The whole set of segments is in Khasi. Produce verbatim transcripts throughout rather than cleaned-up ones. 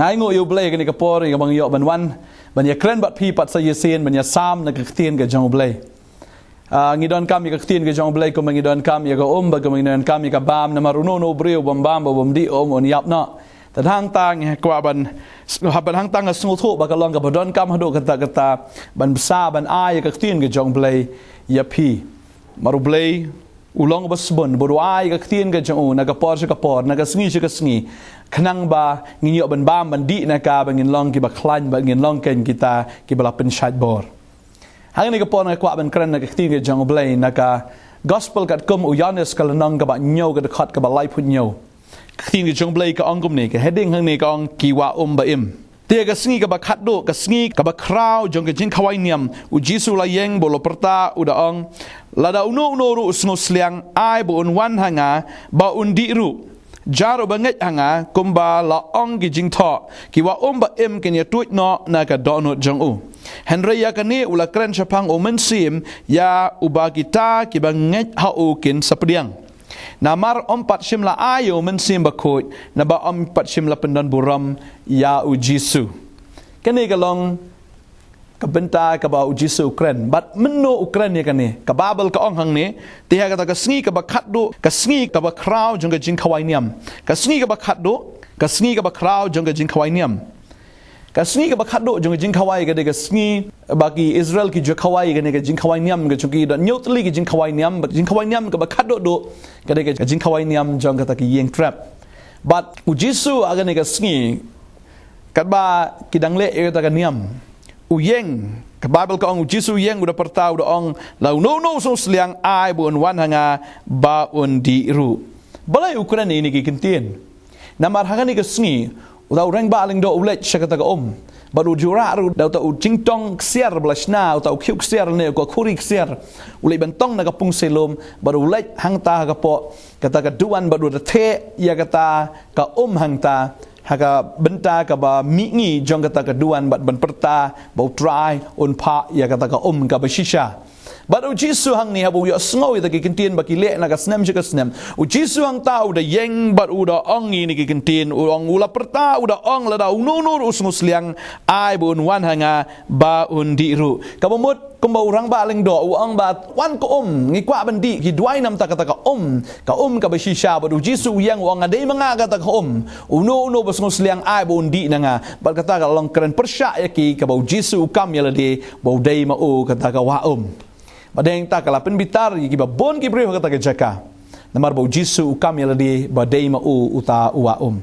Nga ainguh ïa U Blei kane ka por ïa kaba nga ïoh ban wan ban ïakren bad phi pat sa shisien, ban ïasam na ka ktien ka jong U Blei. Ah, ngi donkam ïa ka ktien ka jong U Blei kumba ngi donkam ïa ka um bad kumba ngi donkam ïa ka bam, namar uno uno u briew bym bam bad bym dih um un ïap noh. Te hangta ngi kwah ban, haba hangta nga sngewthuh ba ka long kaba donkam haduh katta katta ban bsa ban ai ïa ka ktien ka jong U Blei ïa phi. Namar U Blei u long uba sbun, bad u ai ïa ka ktien ka jong u na ka por sha ka por, na ka sngi sha ka sngi, khnang ba ngin ïoh ban bam ban dih na ka, ba ngin long kiba khlaiñ, ba ngin long kein kita kiba la pynshait bor. Hangne ka por nga kwah ban kren na ka ktien ka jong U Blei na ka Gospel katkum u Ïoannis, ka lynnong kaba hynñiew, ka dkhot kaba laiphew hynñiew. Ka ktien ka jong U Blei ka ong kumne, ka heading hangne ka ong, Ki Wah Um Ba Im. Te ha ka sngi kaba khatduh, ka sngi kaba khraw jong ka jingkhawai niam, u Jisu u la ïeng bad u la pyrta, u da ong, Lada uno uno ruh u sngewsliang, ai ba un wan ha nga, ba un dih ruh. Jar uba ngeit ha nga, kumba la ong ki jingthoh, ki wah um ba im kin ïatuid noh na ka dohnud jong u. Hynrei ïa kane u la kren shaphang U Mynsiem, ïa uba kita kiba ngeit ha u kin sa pdiang. Namar ym pat shym la ai ïa U Mynsiem Bakhuid, naba ym pat shym la pyndonburom ïa u Jisu. Kane ka long ka bynta kaba u Jisu u kren. Bad mynno u kren ïa kane? Ka Baibl ka ong hangne, te ha kata ka sngi kaba khatduh, ka sngi kaba khraw jong ka jingkhawai niam. Ka sngi kaba khatduh, ka sngi kaba khraw jong ka jingkhawai niam. Ka sngi kaba khatduh jong ka jingkhawai, ka dei ka sngi ba ki Israel ki ju khawai, kane ka jingkhawai niam ka jong ki, don hynñiew tylli ki jingkhawai niam, bad jingkhawai niam kaba khatduh duh, ka dei ka jingkhawai niam jong kata ka ïing trep. Bad u Jisu ha kane ka sngi, katba ki dang leh ïa kata ka niam, u ïeng, ka Baibl ka ong, u Jisu u ïeng, u da pyrta, u da ong, Lada uno uno u sngewsliang, ai ba un wan ha nga, ba un dih ruh. Balei u kren ïa kine ki kyntien? Namar ha kane ka sngi, uta u rangbah lyngdoh u leit sha kata ka um, bad u ju rah ruh da uta u jingtong ksiar ba la shna, uta u khiew ksiar ne u ka khuri ksiar, u leit ban tong na ka pung selum, bad u leit hangta ha ka poh kata ka duwan, bad u da theh ïa kata ka um hangta, ha ka bynta kaba mihngi jong kata ka duwan, bad ban pyrta ba U Trai un phah ïa kata ka um kaba shisha. Bad u Jisu hangne, haba u ïohsngew ïa kita ki kyntien ba ki leh na ka snem sha ka snem, u Jisu hangta u da ïeng bad u da ong ïa kine ki kyntien, u ong, u la pyrta, u da ong, Lada uno uno ruh u sngewsliang, ai ba un wan ha nga, ba un dih ruh. Kaba mut kumba u rangbah lyngdoh u ong ba, wan ka um, ngi kwah ban dih. Ki duwai namar kata ka um, ka um kaba shisha, bad u Jisu u ïeng u ong, Nga dei ma nga kata ka um, uno uno ba sngewsliang, ai ba un dih na nga. Bad kata ka long kren pyrshah ïa ki, kaba u Jisu u kam ïa lade ba u dei ma u kata ka wah um. Bad hangta ka la pynbitar ïa kiba bun ki briew ha kata ka jaka, namar ba u Jisu u kam ïa lade ba dei ma u uta u wah um.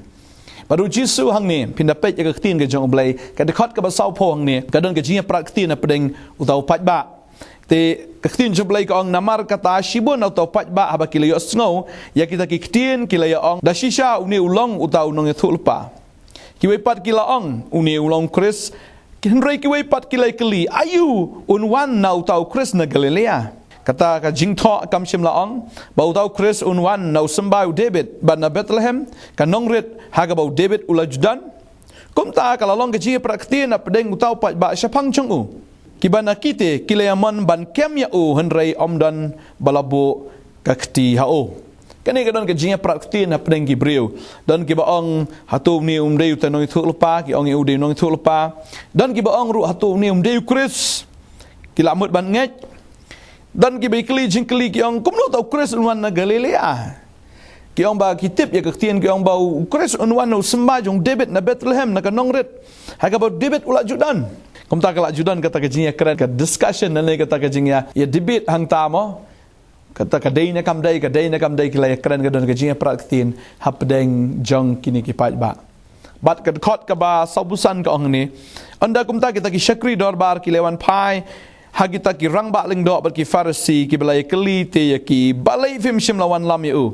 Bad u Jisu hangne, phin da peit ïa ka ktien ka jong U Blei, ka dkhot kaba sawphew hangne, ka don ka jingïapyrkhat ktien hapdeng uta u paidbah. Te ka ktien jong U Blei ka ong, Namar kata shibun na uta u paidbah, haba ki la ïohsngew ïa kita ki ktien, ki la ïa ong, Da shisha une u long uta u nongïathuhlypa. Kiwei pat ki la ong, Une u long Khrist. Hynrei kiwei pat ki la ïa kylli, Aïu un wan na uta u Khrist na Galilea? Kata ka jingthoh kam shym la ong ba uta u Khrist un wan na u symbai u Dabid, bad na Bethlehem, ka nongrit ha kaba u Dabid u la ju don? Kumta ka la long ka jingïapyrkhat ktien hapdeng uta u paidbah shaphang jong u. Kiba na kita ki la ïa mon ban kem ïa u, hynrei ym don ba la buh ka kti ha u. Kane ka don ka jingïapyrkhat ktien hapdeng ki briew. Don kiba ong, Hato une um dei uta u nongïathuhlypa? Ki ong ïa u dei u nongïathuhlypa. Don kiba ong ruh, Hato une um dei u Khrist? Ki la mut ban ngeit. Don kiba ïa kylli jingkylli, ki ong, Kumno uta u Khrist un wan na Galilea? Ki ong ba ki tip ïa ka ktien, ki ong ba u Khrist un wan na u symbai jong u Dabid na Bethlehem, na ka nongrit ha kaba u Dabid u la ju don. Kumta ka la ju don kata ka jingïakren, ka discussion, ne kata ka jingïa, ïa debate hangta mo. Kata ka dei ne kam dei, ka dei ne kam dei, ki la ïakren, ka don ka jingïapyrkhat ktien hapdeng jong kine ki paidbah. Bad ka dkhot kaba sawphew san ka ong hangne, Ynda kumta kita ki shakri dorbar ki la wan phai ha kita ki rangbah lyngdoh bad ki Pharisi, kiba la ïa kylli te ïa ki, Balei phim shym la wanlam ïa u?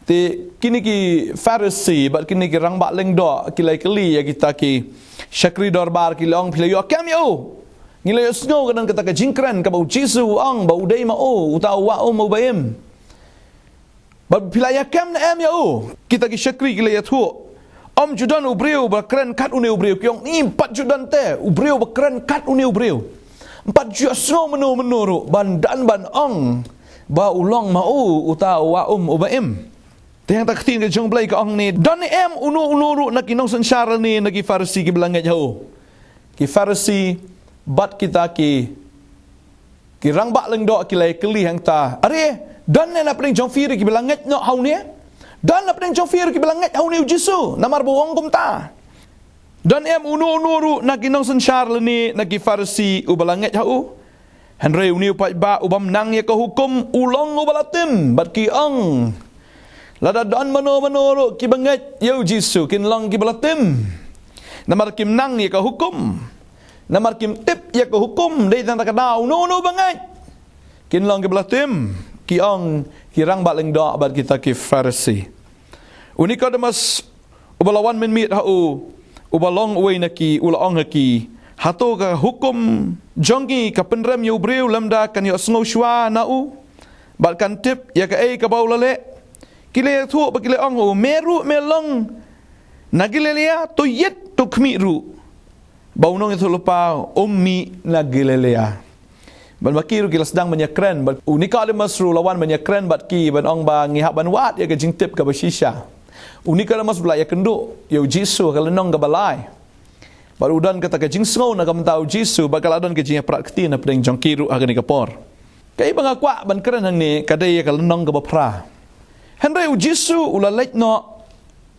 Te kine ki Pharisi bad kine ki rangbah lyngdoh ki la ïa kylli ïa kita ki shakri dorbar, ki la ong, Phi la ïoh kem ïa u? Ngi la ïohsngew ka don kata ka jingkren kaba u Jisu u ong ba u dei ma u uta u wah um uba im. Bad phi la ïa kem ne em ïa u? Kita ki shakri ki la ïathuh, Ym ju don u briew ba kren kat une u briew. Ki ong, Ym pat ju don te u briew ba kren kat une u briew. Ym pat ju ïohsngew mynno mynno ruh ban don ban ong ba u long ma u uta u wah um uba im. Te hangta ka ktien ka jong U Blei ka ong hangne, don em uno uno ruh na ki nongsynshar lane na ki Pharisi kiba la ngeit ha u? Ki Pharisi bad kita ki ki rangbah lyngdoh ki la ïakylli hangta, are, don ne napdeng jong phi ruh kiba la ngeit noh ha une? Don napdeng jong phi ruh kiba la ngeit ha une U Jisu, namar ba u ong kumta? Don em uno uno ruh na ki nongsynshar lane na ki Pharisi uba la ngeit ha u? Hynrei une u paidbah u bym nang ïa ka hukum u long uba la tim, bad ki ong, lada don mano mano ruh kiba ngeit ïa U Jisu kin long kiba la tim, namar kim nang ïa ka hukum. Namar kim tip ïa ka hukum, dei tang da ka daw, uno uno ba ngeit kin long kiba la tim, ki ong ki rangbah lyngdoh bad kita ki Pharisi. U Nikodemus uba la wan mynmiet ha u, uba long uwei na ki, u la ong ha ki, hato ka hukum jong ngi ka pynrem ïa u briew lymda kan ïohsngew shuwa na u bad kan tip ïa kaei kaba u la leh? Ki la ïathuh bad ki la ong ha u, me ruh me long na Galilea? To ïit, to khmih ruh ba u nongïathuhlypa um mih na Galilea. Bad ma ki ruh ki la sdang ban ïakren, bad u Nikodemus ruh u la wan ban ïakren bad ki, ban ong ba ngi hap ban wad ïa ka jingtip kaba shisha. U Nikodemus ba la ïakynduh ïa U Jisu ha ka lynnong kaba lai, bad u don kata ka jingsngew na ka bynta U Jisu, bad ka la don ka jingïapyrkhat ktien napdeng jong ki ruh ha kane ka por. Kaei ba nga kwah ban kren hangne ka dei ïa ka lynnong kaba phra. Hynrei U Jisu u la leit noh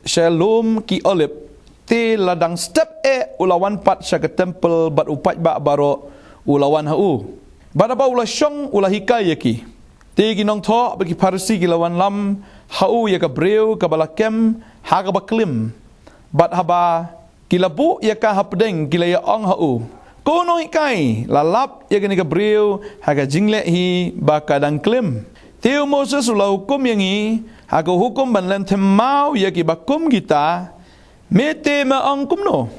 sha lum ki Olib. Te la dang step eh u la wan pat sha ka templ bad u paidbah baroh u la wan ha u. Bad haba u la shong u la hikai ïa ki. Te ki nongthoh bad ki Pharisi ki la wanlam ha u ïa ka briew kaba la kem ha kaba klim. Bad haba ki la buh ïa ka hapdeng ki la ïa ong ha u, ko nonghikai, la lap ïa kane ka briew ha ka jingleh hi ba ka dang klim. Te u Moses u la hukum ïa ngi ha ka hukum ban lynthem maw ïa kiba kum kita. Me te me ong kumno?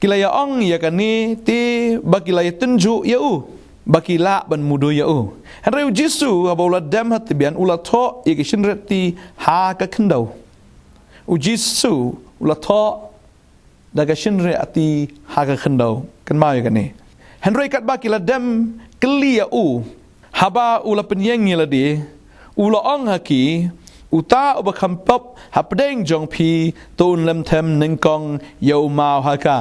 Ki la ïa ong ïa kane te ba ki la ïa tynjuh ïa u, ba ki lah ban mudui ïa u. Hynrei U Jisu haba u la dem ha tbian u la thoh ïa ka shynriahti ha ka khyndew. U Jisu u la thoh da ka shynriahti ha ka khyndew. Kynmaw ïa kane. Hynrei katba ki la dem kylli ïa u, haba u la pynïeng ïa lade, u la ong ha ki, uta uba kham pop hapdeng jong phi, to un lynthem nyngkong ïa u maw ha ka.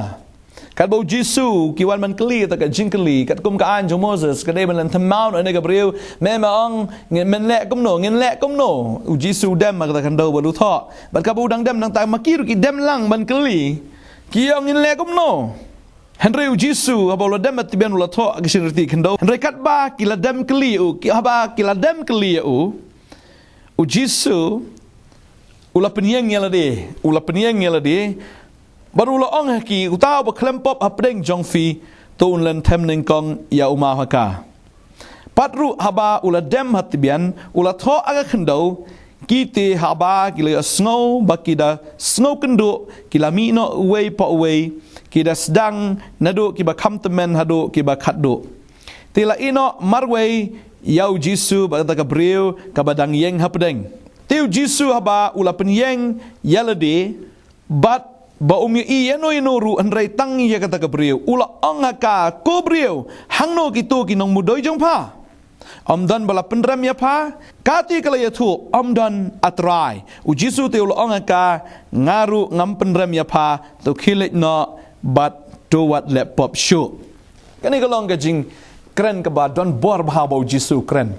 Katba U Jisu ki wan ban kylli kata ka jingkylli, katkum ka aiñ jong Moses ka dei ban lynthem maw na kane ka briew, me me ong, ngin, men leh kumno, ngin leh kumno? U Jisu u dem ha kata ka khyndew bad u thoh. Bad katba u dang dem nangta ma ki ruh ki dem lang ban kylli. Ki ong ngin leh kumno? Hynrei U Jisu haba u la dem ha tbian u la thoh ka shynriahti khyndew. Hynrei katba ki la dem kylli ïa u, ki, haba ki la dem kylli ïa u, U Jisu u la pynïeng ïa lade, u la pynïeng ïa lade. Bad u la ong ha ki, uta uba khlem pop hapdeng jong phi, to un lynthem nyngkong ïa u maw ha ka. Pat ruh haba u la dem ha tbian u la thoh ha ka khyndew, ki te haba ki la ïohsngew ba ki da sngewkynduh, ki la mih noh uwei pa uwei, ki da sdang naduh kiba kham tymmen haduh kiba khatduh. Te la ïeh noh marwei ïa U Jisu bad kata ka briew kaba dang ïeng hapdeng. Te U Jisu haba u la pynïeng ïa lade, bad ba um ïohi ïano ïano ruh hynrei tang ïa kata ka briew, u la ong ha ka, ko briew, hangno kito ki nongmudui jong pha? Ym don ba la pynrem ïa pha? Kata ka la ïathuh, ym don, A Trai. U Jisu te u la ong ha ka, nga ruh ngam pynrem ïa pha, to khie leit noh bad to wat leh pop shuh. Kane ka long ka jingkren kaba don bor bha ba U Jisu u kren.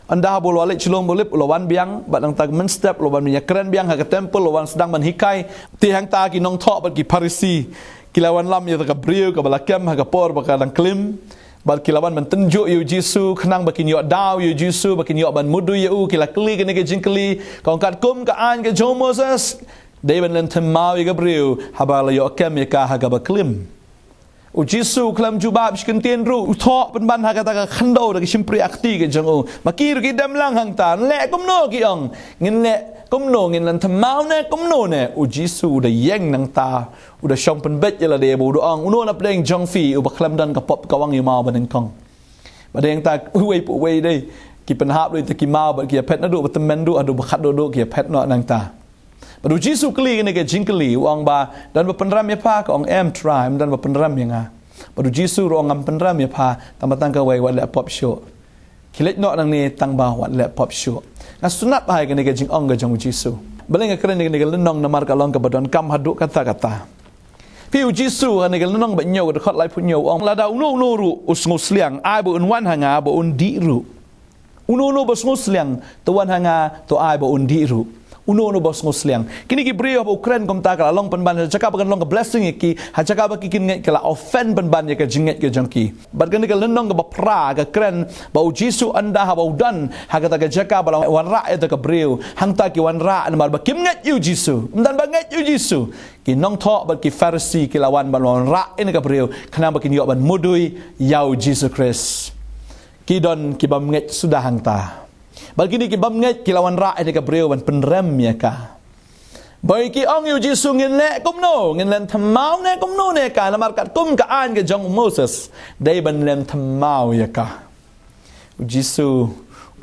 Ynda haba u la leit sha lum Olib u la wan biang, bad nangta mynstep u la wan ïakren biang ha ka templ, u la wan sdang ban hikai. Te hangta ki nongthoh bad ki Pharisi ki la wanlam ïa kata ka briew kaba la kem ha ka por ba ka dang klim. Bad ki la wan ban tynjuh ïa U Jisu khnang ba kin ïoh daw ïa U Jisu, ba kin ïoh ban mudui ïa u, ki la kylli kane ka jingkylli, ka ong katkum ka aiñ ka jong Moses, dei ban lynthem maw ïa ka briew haba la ïoh kem ïa ka ha kaba klim. U Jisu u khlem jubab shi kyntien ruh, u thoh pynban ha kata ka khyndew da ka shympriahti ka jong u. Ma ki ruh ki dem lang hangta, leh kumno ki ong, ngin leh kumno, ngin lynthem maw ne kumno ne? U Jisu u da ïeng nangta, u da shong pynbeit ïa lade bad u da ong, uno napdeng jong phi uba khlem don ka pop ka wan ïa u maw ba nyngkong. Bad hangta uwei pa uwei dei, ki pynhap dei te ki maw bad ki ïaphet naduh ba tymmen duh haduh ba khatduh duh ki ïaphet noh nangta. Bad U Jisu u kylli kane ka jingkylli, u ong ba, don ba pynrem ïa pha? Ka ong em Trai, ym don ba pynrem ïa nga. Bad U Jisu ruh u ong ngam pynrem ïa pha, tang ba tang kawei, wat leh pop shuh. Khie leit noh nangne tang ba wat leh pop shuh. Nga sngewtynnat bha ïa kane ka jingong ka jong U Jisu. Balei nga kren ïa kane ka lynnong? Namar ka long kaba donkam haduh katta katta. Phi, u Jisu ha kane ka lynnong ba hynñiew, ka dkhot laiphew hynñiew, u ong, lada uno uno ruh u sngewsliang, ai ba un wan ha nga, ba un dih ruh. Uno uno ba sngewsliang, to wan ha nga, to ai ba un dih ruh. Uno uno ba sngewsliang. Kine ki briew haba u kren kumta, ka la long pynban ha jaka ba kan long ka blessing ïa ki, ha jaka ba ki kin ngeit, ka la offend pynban ïa ka jingngeit ka jong ki. Bad kane ka lynnong kaba phra ka kren ba u Jisu ynda haba u don ha kata ka jaka ba la wanrah ïa kata ka briew, hangta ki wanrah namar ba kim ngeit ïa u Jisu. Ym don ba ngeit ïa u Jisu. Ki nongthoh bad ki Pharisi ki la wan ban wanrah ïa kane ka briew khnang ba kin ïoh ban mudui ïa u Jisu Khrist. Ki don ki bym ngeit suda hangta. Bad kine ki bym ngeit ki la wanrah ïa kane ka briew ban pynrem ïa ka. Ba ki ong ïa u Jisu, ngin leh kumno? Ngin leh thymmai ne kumno ne ka? Namar katkum ka aiñ ka jong u Moses, dei ban leh thymmai ïa ka. U Jisu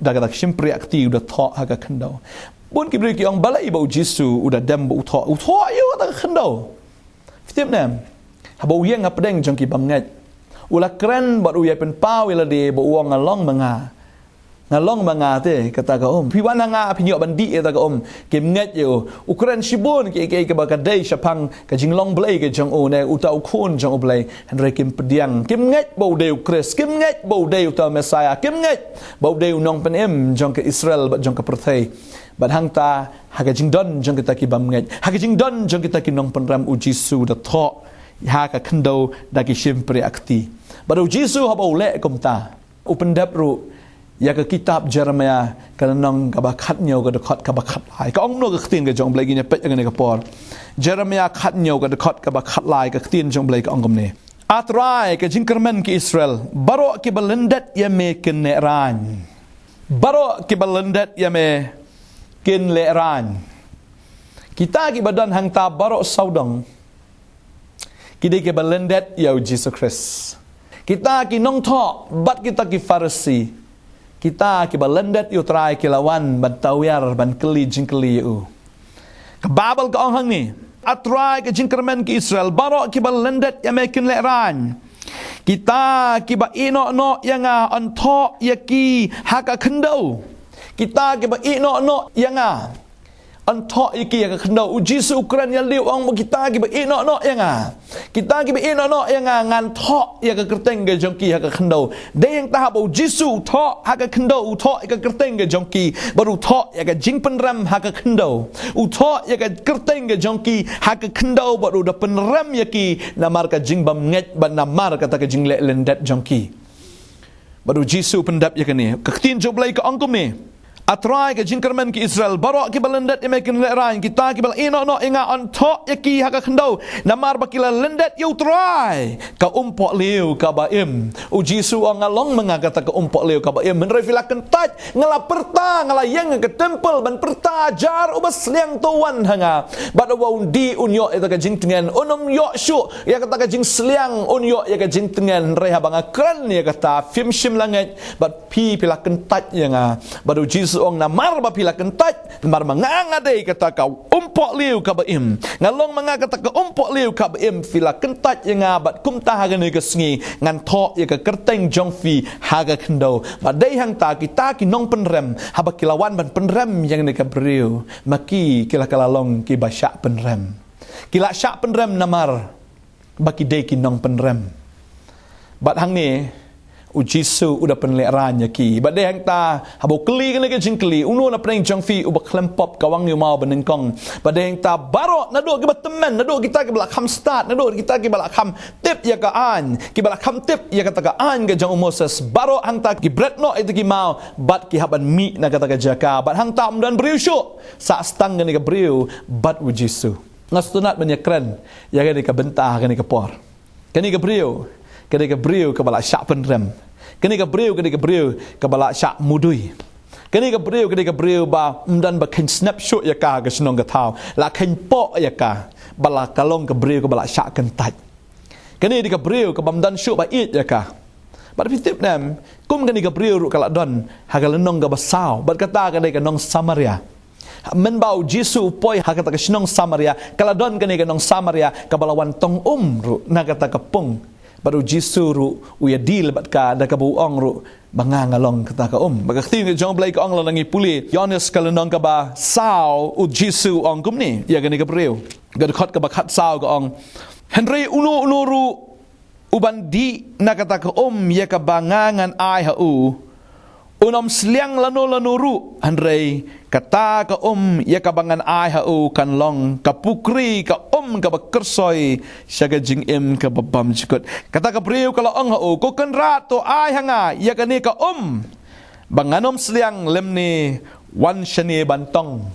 da kata ka shympriahkti u da thoh ha ka khyndew. Bun ki briew ki ong, balei ba u Jisu u da dem ba u thoh, u thoh ïa u ha kata ka khyndew? Phi tip ne em? Haba u ïeng hapdeng jong ki bym ngeit, u la kren bad u ïai pynpaw ïa lade ba u ong, nga long ma nga. Nga long ma nga te kata ka um. Phi wan ha nga phin ïoh ban dih ïa kata ka um. Kim ngeit ïa u. U kren shibun kiei kiei kaba ka dei shaphang ka jinglong Blei ka jong u, ne uta u Khun jong u Blei. Hynrei kim pdiang. Kim ngeit ba u dei u Khrist. Kim ngeit ba u dei uta u Messiah. Kim ngeit ba u dei u nongpynim jong ka Israel bad jong ka pyrthei. Bad hangta ha ka jingdon jong kita ki bym ngeit, ha ka jingdon jong kita ki nongpynrem, u Jisu da thoh ha ka khyndew da ki shympriahkti. Bad u Jisu haba u leh kumta, u pyndep ruh ïa ka kitab Jeremiah, ka lynnong kaba khathynñiew, ka dkhot kaba khatlai. Ka ong kumno ka ktien ka jong u Blei, ngin ïa peit ha kane ka por. Jeremiah khathynñiew, ka dkhot kaba khatlai, ka ktien jong u Blei ka ong kumne. A Trai, ka jingkyrmen ki Israel, baroh kiba lyndet ïa me kin lehraiñ. Baroh kiba lyndet ïa me kin lehraiñ. Kita kiba don hangta baroh sawdong ki dei kiba lyndet ïa u Jisu Khrist. Kita ki nongthoh bad kita ki Pharisi, kita kiba lyndet ïa u Trai, ki la wan ban tawiar, ban kylli jingkylli ïa u. Ka Baibl ka ong hangne, A Trai, ka jingkyrmen ki Israel, baroh kiba lyndet ïa me kin lehraiñ. Kita kiba ïehnoh noh ïa nga, yn thoh ïa ki ha ka khyndew. Kita kiba ïehnoh noh ïa nga, yn thoh ïa ki ha ka khyndew. U Jisu u kren ïa lade, u ong ba kita kiba ïehnoh noh ïa nga, kita kiba ïehnoh noh ïa nga, ngan thoh ïa ka kyrteng ka jong ki ha ka khyndew. Dei hangta haba u Jisu u thoh ha ka khyndew, u thoh ïa ka kyrteng ka jong ki, bad u thoh ïa ka jingpynrem ha ka khyndew. U thoh ïa ka kyrteng ka jong ki ha ka khyndew bad u da pynrem ïa ki namar ka jingbymngeit bad namar kata ka jingleh lyndet jong ki. Bad u Jisu u pyndep ïa kane. Ka ktien jong u Blei ka ong kumne. A Trai, ka jingkyrmen ki Israel, baroh kiba lyndet ïa me kin lehraiñ, kita kiba la ïehnoh noh ïa nga, yn thoh ïa ki ha ka khyndew. Namar ba ki la lyndet ïa u Trai, ka umpohliew kaba im. U Jisu u ong, nga long ma nga kata ka umpohliew kaba im. Hynrei phi la kyntait, nga la pyrta, nga la ïeng ha ka temple ban pyrta, jar uba sliang to wan ha nga. Bad uba un dih un ïoh ïa kata ka jingtngen, un ym ïoh shuh ïa kata ka jingsliang, un ïoh ïa ka jingtngen. Hynrei haba nga kren ïa kata, phim shym la ngeit, bad phi, phi la kyntait ïa nga. Bad u Jisu u ong, namar ba phi la kyntait, namar ma nga nga dei kata ka umpohliew kaba im, nga long ma nga kata ka umpohliew kaba im, phi la kyntait ïa nga, bad kumta ha kane ka sngi ngan thoh ïa ka kyrteng jong phi ha ka khyndew. Bad dei hangta kita ki nongpynrem, haba ki la wan ban pynrem ïa kane ka briew, ma ki, ki la kylla long kiba shah pynrem. Ki la shah pynrem namar ba ki dei ki nongpynrem. Bad hangne u Jisu u da pynlehraiñ ïa ki. Bad dei hangta haba u kylli kane ka jingkylli, uno na pdeng jong phi uba khlem pop, ka wan ïa u maw ba nyngkong. Bad dei hangta baroh, naduh kiba tymmen, naduh kita kiba la kham stad, naduh kita kiba la kham tip ïa ka aiñ, kiba la kham tip ïa kata ka aiñ ka jong u Moses, baroh hangta ki bret noh ïa kita ki maw bad ki hap ban mih na kata ka jaka. Bad hangta ym don briew shuh, sah stang kane ka briew bad u Jisu. Nga sngewtynnat ban ïa kren ïa kane ka bynta ha kane ka por. Kane ka briew, kane ka briew kaba la shah pynrem. Kane ka briew, kane ka briew kaba la shah mudui. Kane ka briew, kane ka briew ba ym don ba kheiñ snep shuh ïa ka ha ka shnong ka thaw. La kheiñ poh ïa ka, ba la ka long ka briew kaba la shah kyntait. Kane dei ka briew kaba ym don shuh ba ïeit ïa ka. Bad phi tip ne em, kum kane ka briew ruh ka la don ha ka lynnong kaba saw, bad kata ka dei ka nong Samaria. Mynba u Jisu u poi ha kata ka shnong Samaria, ka la don kane ka nong Samaria kaba la wan tong um ruh na kata ka pung. Bad u Jisu ruh u ïa deal bad ka da kaba u ong ruh, ba nga nga long kata ka um. Bad ka ktien ka jong U Blei ka ong lada ngi pule Ïoannis ka lynnong kaba saw, u Jisu u ong kumne ïa kane ka briew. Ka dkhot kaba khatsaw ka ong, hynrei uno uno ruh uban dih na kata ka um ïa kaba nga ngan ai ha u, un ym sliang lano lano ruh, hynrei kata ka um ïa kaba ngan ai ha u kan long ka pukri ka um kaba kyrsoi sha ka jingim kaba bymjukut. Kata ka briew ka la ong ha u, ko Kynrad, to ai ha nga ïa kane ka um, ba ngan ym sliang lymne wan shane ban tong.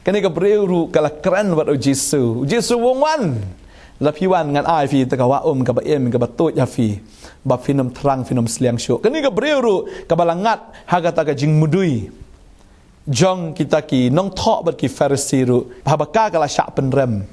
Kane ka briew ruh ka la kren bad u Jisu. U Jisu u ong, wan, lada phi wan ngan ai phi kata ka wah um kaba im kaba tuid ha phi, ba phin ym thrang phin ym sliang shuh. Kane ka briew ruh kaba la ngat ha kata ka jingmudui jong kita ki nongthoh bad ki Pharisi ruh, haba ka ka la shah pynrem,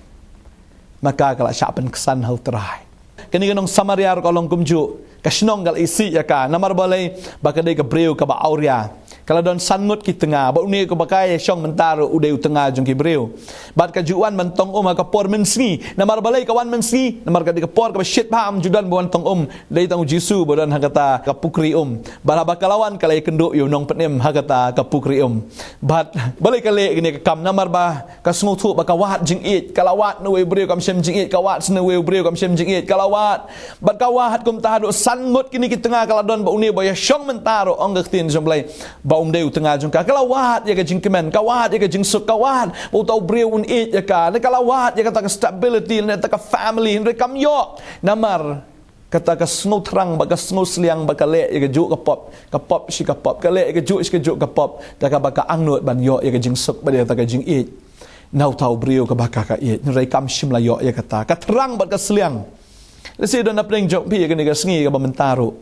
ma ka ka la shah pynksan ha U Trai. Kane ka nong Samaria ruh ka long kumjuh, ka shnong ka la isih ïa ka. Namar balei? Ba ka dei ka briew kaba awria. Ka la don san ngut ki tnga, bad une kaba ka ïa shong mynta ruh u dei u tnga jong ki briew. Bad ka ju wan ban tong um ha ka por mynsngi. Namar balei ka wan mynsngi? Namar ka dei ka por kaba shit bha, ym ju don ba wan tong um. Dei tang u Jisu ba don ha kata ka pukri um. Bad haba ka la wan ka la ïakynduh ïa u nongpynim ha kata ka pukri um. Bad balei ka leh kane ka kam? Namar ba ka sngewthuh ba ka wad jingïeit, ka la wad na uwei u briew kam shym jingïeit, ka wad sha uwei u briew kam shym jingïeit, ka la wad. Bad ka wad kumta haduh san ngut kine ki tnga ka la don, bad une ba ïa shong mynta ruh, ong ka ktien jong U Blei, ba um dei u tnga jong ka. Ka la wad ïa ka jingkmen, ka wad ïa ka jingsuk, ka wad ba uta u briew un ïeit ïa ka. Ne ka la wad ïa kata ka stability, ne kata ka family, hynrei kam ïoh. Namar kata ka sngewthrang bad ka sngewsliang bad ka leh ïa kajuh ka pop, ka pop shi ka pop, ka leh ïa kajuh shi kajuh ka pop, da kaba ka angnud ban ïoh ïa ka jingsuk bad ïa kata ka jingïeit na uta u briew kaba ka ka ïeit. Hynrei kam shym la ïoh ïa kata. Ka thrang bad ka sliang. Lehse don hapdeng jong phi ïa kane ka sngi kaba mynta ruh,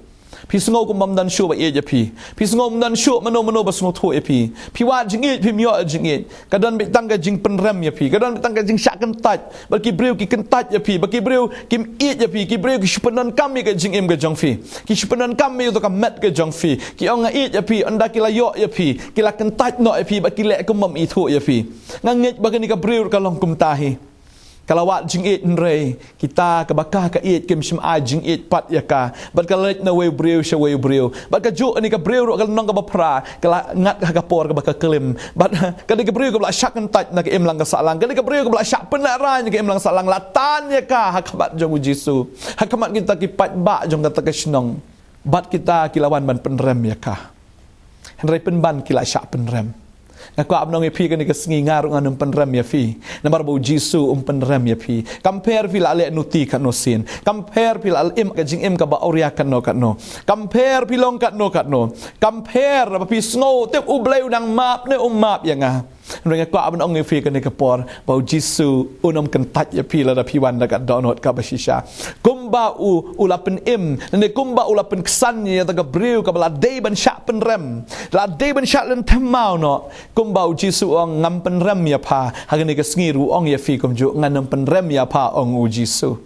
phi sngew kum bym don shuh ba ïeit ïa phi. Phi sngew bym don shuh mano mano ba sngewthuh ïa phi. Phi wad jingïeit, phim ïoh jingïeit. Ka don beit tang ka jingpynrem ïa phi, ka don beit tang ka jingshah kyntait. Bad ki briew ki kyntait ïa phi, bad ki briew kim ïeit ïa phi, ki briew ki shu pyndonkam ïa ka jingim ka jong phi, ki shu pyndonkam ïa uta ka met ka jong phi. Ki ong nga ïeit ïa phi, ynda ki la ïoh ïa phi, ki la kyntait noh ïa phi, bad ki leh kum bym ithuh ïa phi. Nga ngeit ba kane ka briew ka long kumta hi. Ka la wad jingïeit, hynrei kita kaba ka ka ïeit kim shym ai jingïeit pat ïa ka. Bad ka leit na uwei u briew sha uwei u briew. Bad kajuh kane ka briew ruh ka lynnong kaba phra, ka la ngat ha ka por kaba ka klim. Bad kane ka briew kaba la shah kyntait na ka imlang ka sahlang, kane ka briew kaba la shah pynlehrain na ka imlang sahlang, la tan ïa ka ha khmat jong u Jisu, ha khmat kita ki paidbah jong kata ka shnong. Bad kita ki la wan ban pynrem ïa ka. Hynrei pynban ki la shah pynrem. Nga kwah ban ong ïa phi kane ka sngi, nga ruh ngan ym pynrem ïa phi. Namar ba u Jisu um pynrem ïa phi. Kam pher phi la leh nuti katno sien, kam pher phi la im ka jingim kaba awria katno katno, kam pher phi long katno katno, kam pher ba phi sngew tip U Blei u nang map ne um map ïa nga. Hynrei nga kwah ban ong ïa phi kane ka por, ba u Jisu un ym kyntait ïa phi lada phi wan da ka dohnud kaba shisha. Kumba u, u la pynim, ne kumba u la pynksan ïa kata ka briew kaba la dei ban shah pynrem, la dei ban shah lynthem maw noh, kumba u Jisu u ong, ngam pynrem ïa pha. Ha kane ka sngi ruh u ong ïa phi kumjuh, ngan ym pynrem ïa pha, ong u Jisu.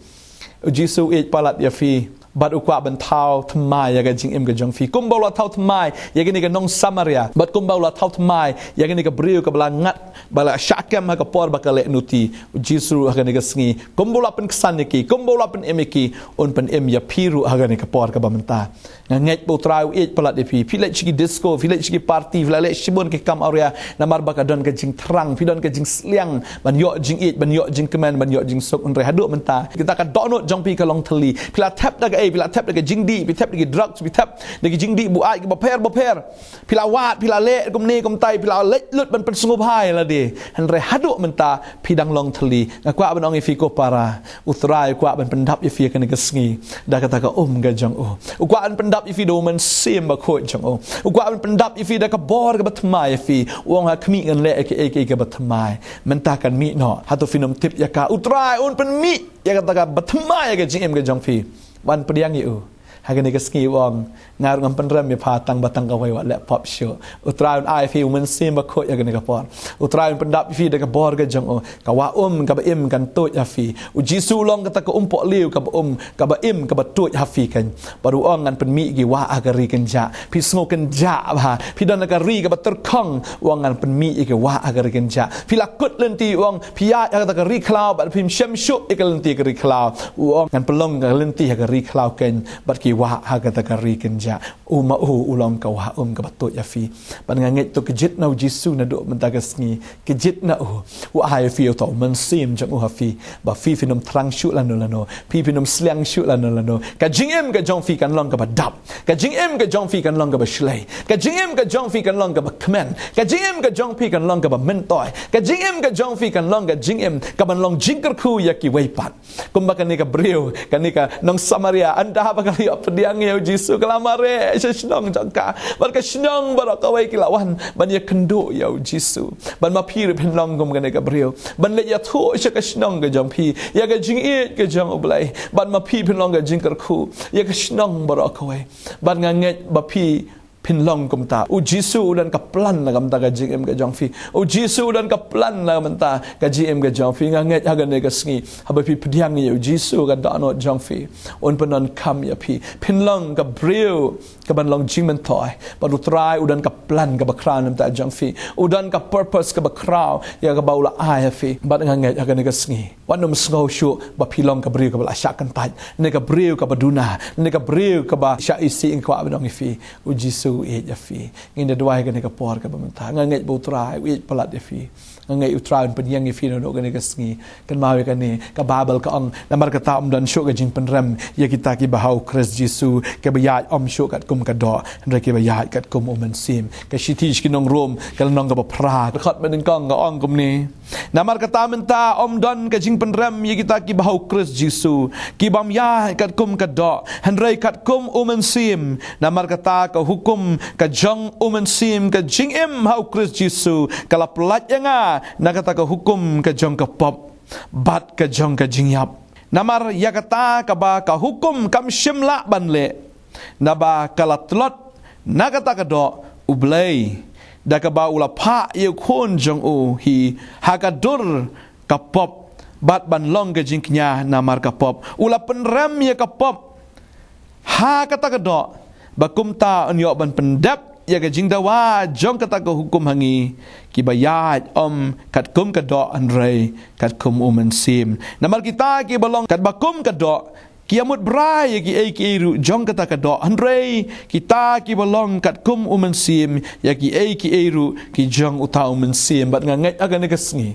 U Jisu u ïeit palat ïa phi. Bad u kwah ban thaw thymmai ïa ka jingim ka jong phi. Kumba u la thaw thymmai ïa kane ka nong Samaria, bad kumba u la thaw thymmai ïa kane ka briew kaba la ngat, ba la shah kem ha ka por ba ka leh nuti, u Jisu ha kane ka sngi, kumba u la pynksan ïa ki, kumba u la pynim ïa ki, un pynim ïa phi ruh ha kane ka por kaba mynta. Nga ngeit ba u Trai u ïeit palat ïa phi. Phi leit sha ki disco, phi leit sha ki party, phi la leh shibun ki kam awria, namar ba ka don ka jingthrang, phi don ka jingsliang ban ïoh jingïeit, ban ïoh jingkmen, ban ïoh jingsuk. Hynrei haduh mynta kita ka dohnud jong phi ka long thylli. Phi la thep da kaei? Phi la thep da ka jingdih, phi thep da ki drugs, phi thep da ki jingdih buaid kiba pher bapher. Phi la wad, phi la leh kumne kumtai, phi la leit lut ban pynsngewbha ïa lade. Hynrei haduh mynta phi dang long thylli. Nga kwah ban ong ïa phi ko para, u Trai u kwah ban pyndap ïa phi ha kane ka sngi da kata ka um ka jong u. U kwah ban pyndap ïa phi da u Mynsiem Bakhuid jong u. U kwah ban pyndap ïa phi da ka bor kaba thymmai ïa phi. U ong, ha khmih ngan leh ïa kaei kaei kaba thymmai. Mynta kan mih noh. Hato phin ym tip ïa ka? U Trai un pynmih ïa kata kaba thymmai ïa ka jingim ka jong phi. Wan pdiang ïa u. Ha kane ka sngi u ong, nga ruh ngan pynrem ïa pha tang ba tang kawei wat leh pop shuh. U Trai un ai ïa phi u Mynsiem Bakhuid ha kane ka por. U Trai un pyndap ïa phi da ka bor ka jong u. Ka wah um kaba im kan tuid ha phi. U Jisu u long kata ka umpohliew kaba um, kaba im, kaba tuid ha phi kan. Bad u ong ngan pynmih ïa ki wah ha ka ri kynjah. Phi sngew kynjah bha. Phi don ha ka ri kaba tyrkhong. U ong ngan pynmih ïa ki wah ha ka ri kynjah. Phi la kut lynti u ong phi ïaid ha kata ka ri khlaw bad phim shem shuh ïa ka lynti ka ri khlaw. U ong ngan pynlong ka lynti ha ka ri khlaw kan bad ki wah ha kata ka ri kynjah. U ma u u long ka wah um kaba tuid ha phi. Bad nga ngeit to ka jingïeit na u Jisu naduh mynta ka sngi. Ka jingïeit na u. U ai ïa phi uta u Mynsiem jong u ha phi. Ba phi phin ym thrang shuh lano lano. Phi phin ym sliang shuh lano lano. Ka jingim ka jong phi kan long kaba dap. Ka jingim ka jong phi kan long kaba shlei. Ka jingim ka jong phi kan long kaba kmen. Ka jingim ka jong phi kan long kaba myntoi. Ka jingim ka jong phi kan long ka jingim kaban long jingkyrkhu ïa kiwei pat. Kumba kane ka briew, kane ka nong Samaria, ynda ba ka la ïoh pdiang ïa u Jisu, ka la mareh sha shnong jong ka. Bad ka shnong baroh kawei ki la wan ban ïakynduh ïa u Jisu. Bad ma phi ruh phin long kum kane ka briew ban leit ïathuh sha ka shnong ka jong phi ïa ka jingïeit ka jong U Blei. Bad ma phi phin long ka jingkyrkhu ïa ka shnong baroh kawei. Bad nga ngeit ba phi phin long kumta. U Jisu u don ka plan na ka bynta ka jingim ka jong phi. U Jisu u don ka plan na ka bynta ka jingim ka jong phi. Nga ngeit ha kane ka sngi haba phi pdiang ïa u Jisu ha ka dohnud jong phi, un pyndonkam ïa phi. Phin long ka briew kaban long jingmyntoi. Bad u Trai u don ka plan kaba khraw na ka bynta jong phi. U don ka purpose kaba khraw ïa kaba u la ai ha phi. Bad nga ngeit ha kane ka sngi wat nym sngew shuh ba phi long ka briew kaba la shah kyntait, ne ka briew kaba duna, ne ka briew kaba shah isih. Nga kwah ban ong ïa phi, u Jisu u ïeit ïa phi. Ngin ïa duwai kane ka por kaba mynta. Nga ngeit ba u Trai u ïeit palat ïa phi. Nga ngeit u Trai un pynïeng ïa phi naduh kane ka sngi. Kynmaw ïa kane, ka Baibl ka ong, namar kata ym don shuh ka jingpynrem ïa kita kiba ha u Khrist Jisu, kiba ïaid ym shuh katkum ka doh, hynrei kiba ïaid katkum u Mynsiem. Ka shithi sha ki nong Rom, ka lynnong kaba phra, dkhot ba nyngkong ka ong kumne. Namar kata mynta ym don ka jingpynrem ïa kita kiba ha u Khrist Jisu, kibym ïaid katkum ka doh, hynrei katkum u Mynsiem. Namar kata ka hukum ka jong u Mynsiem ka jingim ha u Khrist Jisu ka la pyllait ïa nga na kata ka hukum ka jong ka pop bad ka jong ka jingïap. Namar ïa kata kaba ka hukum kam shym lah ban leh, naba ka la tlot na kata ka doh U Blei, da kaba u la phah ïa u Khun jong u hi ha ka dur ka pop, bad ban long ka jingkñia namar ka pop. U la pynrem ïa ka pop ha kata ka doh, ba kumta un ïoh ban pyndep ïa ka jingdawa jong kata ka hukum ha ngi, kiba ïaid ym katkum ka doh hynrei katkum u Mynsiem. Namar kita kiba long katba kum ka doh, ki ïamut brai ïa kiei kiei ruh jong kata ka doh, hynrei kita kiba long katkum u Mynsiem, ïa kiei kiei ruh ki jong uta u Mynsiem. Bad nga ngeit ha kane ka sngi,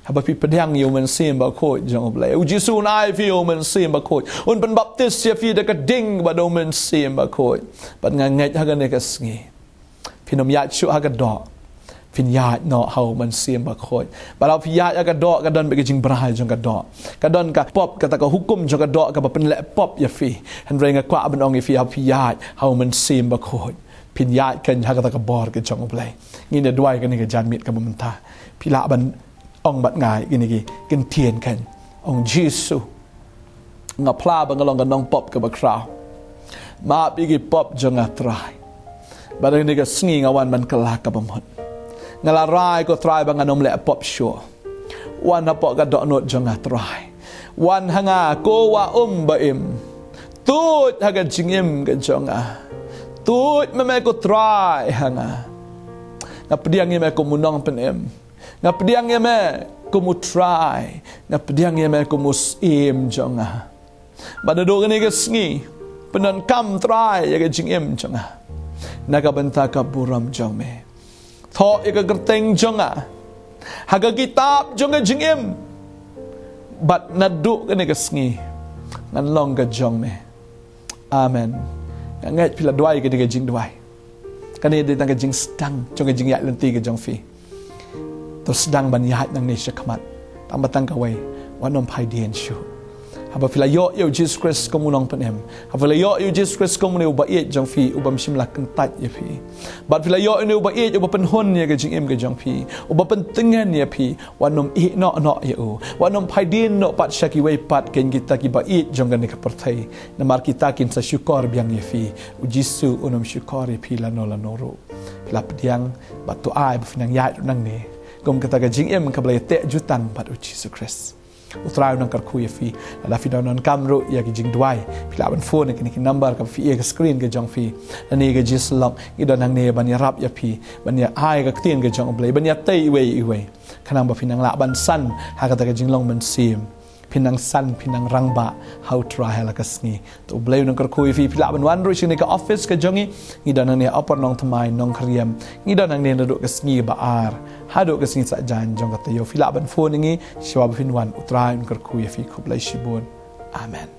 haba phi pdiang ïa u Mynsiem Bakhuid jong U Blei, u Jisu un ai ïa phi u Mynsiem Bakhuid, un pynbaptis ïa phi da ka ding bad u Mynsiem Bakhuid. Bad nga ngeit ha kane ka sngi phin ym ïaid shuh ha ka doh, phin ïaid noh ha u Mynsiem Bakhuid. Bad haba phi ïaid ha ka doh, ka don bad ka jingbrai jong ka doh, ka don ka pop, kata ka hukum jong ka doh kaba pynleh pop ïa phi. Hynrei nga kwah ban ong ïa phi, haba phi ïaid ha u Mynsiem Bakhuid, phin ïaid keiñ ha kata ka bor ka jong U Blei. Ngin ïa duwai kane ka janmiet kaba mynta. Phi lah ban ong bad nga ïa kine ki kyntien keiñ. Ong, Jisu, nga phla ba nga long ka nongpop kaba khraw. Map ïa ki pop jong nga, Trai. Bad ha kane ka sngi nga wan ban kylla kaba mut. Nga la rai, ko Trai, ba ngan ym leh pop shuh. Wan hapoh ka dohnud jong nga, Trai. Wan ha nga, ko Wah Um ba im. Tuid ha ka jingim ka jong nga. Tuid ma me, ko Trai, ha nga. Nga pdiang ïa me kum u Nongpynim. Nga pdiang ïa me kum u Trai. Nga pdiang ïa me kum u Syiem jong nga. Bad naduh kane ka sngi, pyndonkam, Trai, ïa ka jingim jong nga na ka bynta ka burom jong me. Thoh ïa ka kyrteng jong nga ha ka kitab jong ka jingim. Bad naduh kane ka sngi, ngan long ka jong me. Amen. Nga ngeit phi la duwai kane ka jingduwai. Kane dei tang ka jingsdang jong ka jingïaid lynti ka jong phi. To sdang ban ïaid nangne shakhmat. Tang ba tang kawei, wat nym phai dien shuh. Haba phi la ïoh ïa u Jisu Khrist kum u nongpynim, haba phi la ïoh ïa u Jisu Khrist kum une uba ïeit jong phi, uba ym shym la kyntait ïa phi, bad phi la ïoh ïa une uba ïeit, uba pynhun ïa ka jingim ka jong phi, uba pyntngen ïa phi, wat nym ïeh noh noh ïa u, wat nym phai dien noh pat sha kiwei pat, kein kita kiba ïeit jong kane ka pyrthei, namar kita kin sa shukor biang ïa phi. U Jisu un ym shukor ïa phi lano lano ruh. Phi la pdiang, bad to ai ba phin nang ïaid ruh nangne kum kata ka jingim kaba la ïateh jutang bad u Jisu Khrist. U Trai un nang kyrkhu ïa phi. Lada phi donkam ruh ïa ki jingduwai, phi lah ban phone ïa kine ki number kaba phi ïoh ha ka screen ka jong phi. Lane ka jingïasyllok, ngi don hangne ban ïarap ïa phi, ban ïa ai ka ktien ka jong U Blei, ban ïa tei iwei iwei. Khnang ba phin nang lah ban san ha kata ka jinglong mynsiem. Phin nang san, phin nang rangbah ha U Trai ha la ka sngi. To U Blei un nang kyrkhu ïa phi. Phi lah ban wan ruh sha kane ka office ka jong ngi. Ngi don hangne ha Upper Nongthymmai, Nongkhriem. Ngi don hangne naduh ka sngi ba ar haduh ka sngi Saitjaiñ jong ka taïew. Phi lah ban phone ïa ngi shuwa ba phin wan. U Trai un kyrkhu ïa phi. Khublei shibun. Amen.